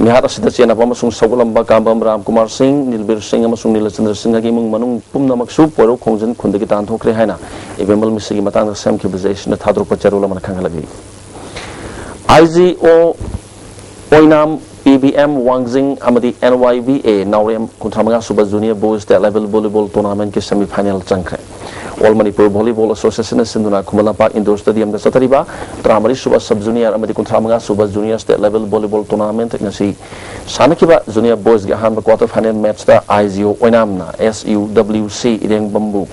ꯃꯤꯍꯥꯠ ꯑꯁꯤꯗ ꯆꯦꯟꯅꯕ ꯑꯃꯁꯨꯡ ꯁꯧꯒꯠꯂꯝꯕ ꯀꯥꯝꯕꯝ ꯔꯥꯝ ꯀꯨꯃꯥꯔ ꯁꯤꯡ, ꯅꯤꯜꯕꯤꯔ ꯁꯤꯡ ꯑꯃꯁꯨꯡ ꯅꯤꯂꯆꯟꯗ꯭ꯔ ꯁꯤꯡꯍꯒꯤ ꯏꯃꯨꯡ ꯃꯅꯨꯡ ꯄꯨꯝꯅꯃꯛꯁꯨ ꯄꯣꯏꯔꯧ ꯈꯣꯡꯖꯤꯟ ꯈꯨꯜꯗꯒꯤ ꯇꯥꯟꯊꯣꯛꯈ꯭ꯔꯦ ꯍꯥꯏꯅ ꯏꯕꯦꯝꯍꯜ ꯃꯤꯁꯤꯒꯤ ꯃꯇꯥꯡꯗ ꯁꯦꯝꯈꯤꯕ ꯖꯦ ꯑꯦ ꯁꯤꯅ ꯊꯥꯗꯣꯔꯛꯄ ꯆꯦꯔꯣꯜ ꯑꯃꯅ ꯈꯪꯍꯜꯂꯛꯂꯤ꯫ ꯑꯥꯏ ꯖꯤ ꯑꯣ ꯑꯣꯏꯅꯥꯝ, ꯄꯤ ꯕꯤ ꯑꯦꯝ ꯋꯥꯡꯖꯤꯡ ꯑꯃꯗꯤ ꯑꯦꯟ ꯋꯥꯏ ꯕꯤ ꯑꯦ ꯅꯥꯎꯔꯦꯝ ꯀꯨꯟꯊ꯭ꯔꯥ ꯃꯉꯥ ꯁꯨꯕ junior boys state level volleyball ꯇꯣꯔꯅꯥꯃꯦꯟꯠꯀꯤ ꯁꯦꯃꯤ ꯐꯥꯏꯅꯦꯜ ꯆꯪꯈ꯭ꯔꯦ꯫ ꯑꯣꯜ ꯃꯅꯤꯄꯨꯔ ꯚꯣꯂꯤꯕꯣꯜ ꯑꯦꯁꯣꯁꯤꯌꯦꯁꯟꯅ ꯁꯤꯟꯗꯨꯅ ꯈꯨꯃꯟ ꯂꯝꯄꯥꯛ ꯏꯟꯗꯣꯔ ꯁ꯭ꯇꯦꯗꯤꯌꯝꯗ ꯆꯠꯊꯔꯤꯕ ꯇꯔꯥꯃꯔꯤ ꯁꯨꯕ ꯁꯕ ꯖꯨꯅꯤꯌꯔ ꯑꯃꯗꯤ ꯀꯨꯟꯊ꯭ꯔꯥ ꯃꯉꯥ ꯁꯨꯕ junior state level volleyball tournament ꯉꯁꯤ ꯁꯥꯟꯅꯈꯤꯕ ꯖꯨꯅꯤꯌꯔ ꯕꯣꯏꯁꯀꯤ ꯑꯍꯥꯟꯕ ꯀ꯭ꯋꯥꯇꯔ ꯐꯥꯏꯅꯦꯜ ꯃꯦꯠꯆꯇ ꯑꯥꯏ G O ꯑꯣꯏꯅꯥꯝꯅ S U W ꯁꯤ ꯏꯔꯦꯡꯕꯝꯕꯨ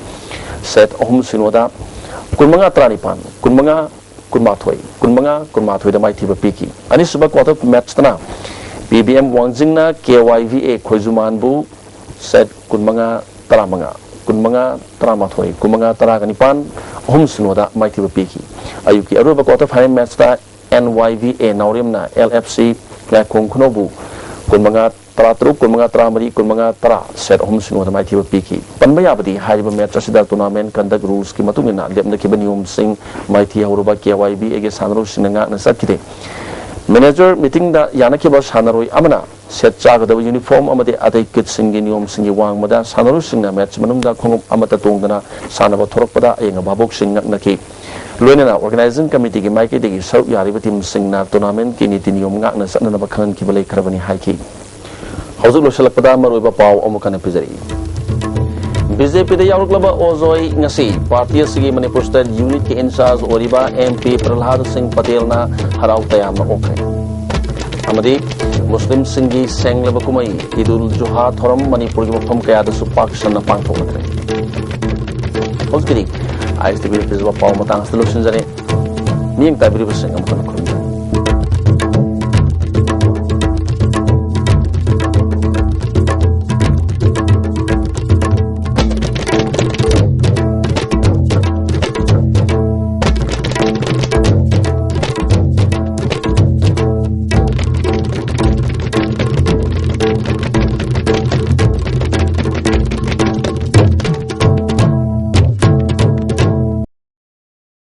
ꯁꯦꯠ ꯑꯍꯨꯝ ꯁꯤꯅꯣꯗ ꯀꯨꯟꯃꯉꯥ ꯇꯔꯥꯅꯤꯄꯥꯟ, ꯀꯨꯟꯃꯉꯥ ꯀꯨꯟꯃꯥꯊꯣꯏ, ꯀꯨꯟꯃꯉꯥ ꯀꯨꯟꯃꯥꯊꯣꯏꯗ ꯃꯥꯏꯊꯤꯕ ꯄꯤꯈꯤ꯫ ꯑꯅꯤꯁꯨꯕ ꯀ꯭ꯋꯥꯇꯔ ꯃꯦꯠꯆꯇꯅ ꯄꯤ ꯕꯤ ꯑꯦꯝ ꯋꯥꯡꯖꯤꯡꯅ ꯀꯦ ꯋꯥꯏ ꯚꯤ ꯑꯦ ꯈꯣꯏꯖꯨꯃꯥꯟꯕꯨ ꯁꯦꯠ ꯀꯨꯟꯃꯉꯥ ꯇꯔꯥꯃꯉꯥ, ꯀꯨꯟꯃꯉꯥ ꯇꯔꯥꯃꯥꯊꯣꯏ, ꯀꯨꯟꯃꯉꯥ ꯇꯔꯥꯒ ꯅꯤꯄꯥꯟ, ꯑꯍꯨꯝ ꯁꯤꯅꯣꯗ ꯃꯥꯏꯊꯤꯕ ꯄꯤꯈꯤ꯫ ꯑꯌꯨꯛꯀꯤ ꯑꯔꯣꯏꯕ ꯀ꯭ꯋꯥꯇꯔ ꯐꯥꯏꯅꯦꯜ ꯃꯦꯠꯆꯇ ꯑꯦꯟ ꯋꯥꯏ ꯚꯤ ꯑꯦ ꯅꯥꯎꯔꯦꯝꯅ ꯑꯦꯜ ꯑꯦꯐ ꯁꯤ ꯂꯥꯏꯈꯣꯡ ꯈꯨꯅꯧꯕꯨ ꯀꯨꯟꯃꯉꯥ ꯇꯔꯥꯇꯔꯨꯛ, ꯀꯨꯟꯃꯉꯥ ꯇꯔꯥꯃꯔꯤ, ꯀꯨꯟꯃꯉꯥ ꯇꯔꯥ ꯁꯦꯠ ꯑꯍꯨꯝ ꯁꯤꯅꯣꯗ ꯃꯥꯏꯊꯤꯕ ꯄꯤꯈꯤ꯫ ꯄꯟꯕ ꯌꯥꯕꯗꯤ ꯍꯥꯏꯔꯤꯕ ꯃꯦꯠꯆ ꯑꯁꯤꯗ ꯇꯣꯔꯅꯥꯃꯦꯟꯠ ꯀꯟꯗꯛ ꯔꯨꯜꯁꯀꯤ ꯃꯇꯨꯡ ꯏꯟꯅ ꯂꯦꯞꯅꯈꯤꯕ ꯅꯤꯌꯣꯝꯁꯤꯡ ꯃꯥꯏꯊꯤ ꯍꯧꯔꯕ ꯀꯦ ꯋꯥꯏ ꯚꯤ ꯑꯦꯒꯤ ꯁꯥꯟꯅꯔꯣꯏꯁꯤꯡꯅ ꯉꯥꯛꯅ ꯆꯠꯈꯤꯗꯦ꯫ ꯃꯦꯅꯦꯖꯔ ꯃꯤꯇꯤꯡꯗ ꯌꯥꯅꯈꯤꯕ ꯁꯥꯟꯅꯔꯣꯏ ꯑꯃꯅ ꯁꯦꯠ ꯆꯥꯒꯗꯕ ꯌꯨꯅꯤꯐꯣꯔꯝ ꯑꯃꯗꯤ ꯑꯇꯩ ꯀꯤꯠꯁꯤꯡꯒꯤ ꯅꯤꯌꯣꯝꯁꯤꯡꯒꯤ ꯋꯥꯡꯃꯗ ꯁꯥꯟꯅꯔꯣꯏꯁꯤꯡꯅ ꯃꯦꯠꯆ ꯃꯅꯨꯡꯗ ꯈꯣꯡꯎꯞ ꯑꯃꯠꯇ ꯇꯣꯡꯗꯅ ꯁꯥꯟꯅꯕ ꯊꯣꯔꯛꯄꯗ ꯑꯌꯦꯡ ꯑꯚꯥꯕꯣꯛꯁꯤꯡ ꯉꯛꯅꯈꯤ꯫ ꯂꯣꯏꯅꯅ ꯑꯣꯔꯒꯅꯥꯏꯖꯤꯡ ꯀꯃꯤꯇꯤꯒꯤ ꯃꯥꯏꯀꯩꯗꯒꯤ ꯁꯔꯨꯛ ꯌꯥꯔꯤꯕ ꯇꯤꯝꯁꯤꯡꯅ ꯇꯣꯔꯅꯥꯃꯦꯟꯠꯀꯤ ꯅꯤꯇꯤ ꯅꯤꯌꯣꯝ ꯉꯥꯛꯅ ꯆꯠꯅꯅꯕ ꯈꯪꯍꯟꯈꯤꯕ ꯂꯩꯈ꯭ꯔꯕꯅꯤ ꯍꯥꯏꯈꯤ꯫ ꯍꯧꯖꯤꯛ ꯂꯣꯏꯁꯤꯜꯂꯛꯄꯗ ꯃꯔꯨꯑꯣꯏꯕ ꯄꯥꯎ ꯑꯃꯨꯛ ꯍꯟꯅ ꯄꯤꯖꯔꯤ꯫ ꯕꯤ ꯖꯦ ꯄꯤꯗ ꯌꯥꯎꯔꯛꯂꯕ ꯑꯣꯖꯣꯏ ꯉꯁꯤ ꯄꯥꯔꯇꯤ ꯑꯁꯤꯒꯤ ꯃꯅꯤꯄꯨꯔ ꯁ꯭ꯇꯦꯠ ꯌꯨꯅꯤꯠꯀꯤ ꯏꯟꯆꯥꯔꯖ ꯑꯣꯏꯔꯤꯕ ꯑꯦꯝ ꯄꯤ ꯄ꯭ꯔꯍꯂꯥꯗ ꯁꯤꯡ ꯄꯇꯦꯜꯅ ꯍꯔꯥꯎ ꯇꯌꯥꯝꯅ ꯑꯣꯛꯈ꯭ꯔꯦ꯫ ꯑꯃꯗꯤ ꯃꯨꯁꯂꯤꯝꯁꯤꯡꯒꯤ ꯁꯦꯡꯂꯕ ꯀꯨꯝꯍꯩ ꯏꯗꯨꯜ ꯖꯨꯍꯥ ꯊꯧꯔꯝ ꯃꯅꯤꯄꯨꯔꯒꯤ ꯃꯐꯝ ꯀꯌꯥꯗꯁꯨ ꯄꯥꯛ ꯁꯟꯅ ꯄꯥꯡꯊꯣꯛꯅꯈ꯭ꯔꯦ꯫ ꯍꯧꯖꯤꯛꯀꯤꯗꯤ ꯑꯥꯏ ꯑꯦꯁ ꯇꯤ ꯚꯤꯅ ꯄꯤꯖꯕ ꯄꯥꯎ ꯃꯇꯥꯡ ꯑꯁꯤꯗ ꯂꯣꯏꯁꯤꯟꯖꯔꯦ꯫ ꯃꯤꯠꯌꯦꯡ ꯇꯥꯕꯤꯔꯤꯕꯁꯤꯡ ꯑꯃꯨꯛ ꯍꯟꯅ ꯈꯨꯔꯨꯝꯖꯔꯤ꯫